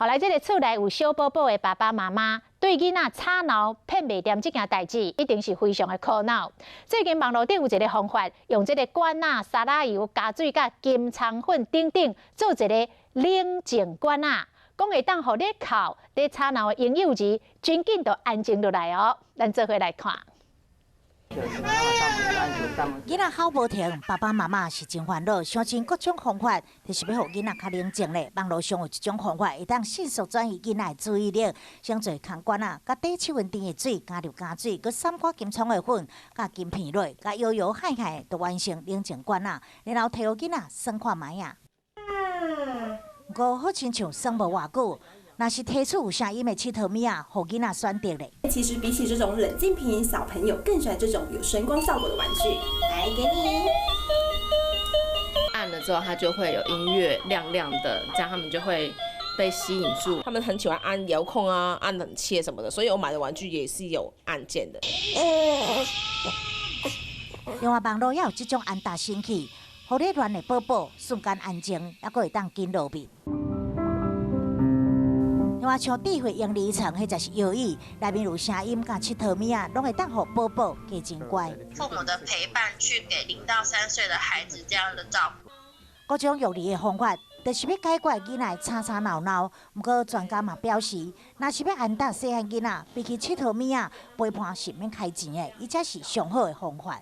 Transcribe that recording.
予來這个厝內有小寶寶的爸爸媽媽，對囡仔吵鬧騙袂恬這件代誌，一定是非常的苦惱。最近網路頂有一个方法，用這个罐仔、沙拉油、加水佮金蔥粉等等，做一个冷靜罐仔，講會當予咧哭、咧吵鬧的嬰幼兒，真緊就安靜落來哦。咱做伙來看。囡仔哭無停，爸爸媽媽是真煩惱，想盡各種方法，就是欲予囡仔較冷靜咧。網路上有一種方法，會當迅速轉移囡仔的注意力。先做空罐仔，佮低氣溫甜的水加入加水，閣捎寡金蔥的粉，佮金片落，共搖搖晃晃，就完成冷靜罐仔。然後提予囡仔耍看覓仔。毋過好親像耍無偌久，若是提出有聲音的𨑨迌物仔，予囡仔選擇咧。其實比起這種冷靜瓶，小朋友更喜歡這種有聲光效果的玩具。來，給你。按了之後，它就會有音樂，亮亮的，這樣他們就會被吸引住。他們很喜歡按遙控啊，按冷氣什麼的，所以我買的玩具也是有按鍵的。另外，網路也有這種安達神器，予咧亂的寶寶瞬間安靜，猶閣會當緊落眠。另外，像智慧嬰兒床，彼就是搖椅，內面有聲音佮𨑨迌物仔，攏會當予寶寶加真乖。父母的陪伴，去給0到3歲的孩子這樣的照顧。各種育兒的方法，就是欲解決囡仔吵吵鬧鬧。毋過專家嘛表示，若是欲安沓細漢囡仔，比起𨑨迌物仔，陪伴是免開錢的，伊才是上好的方法。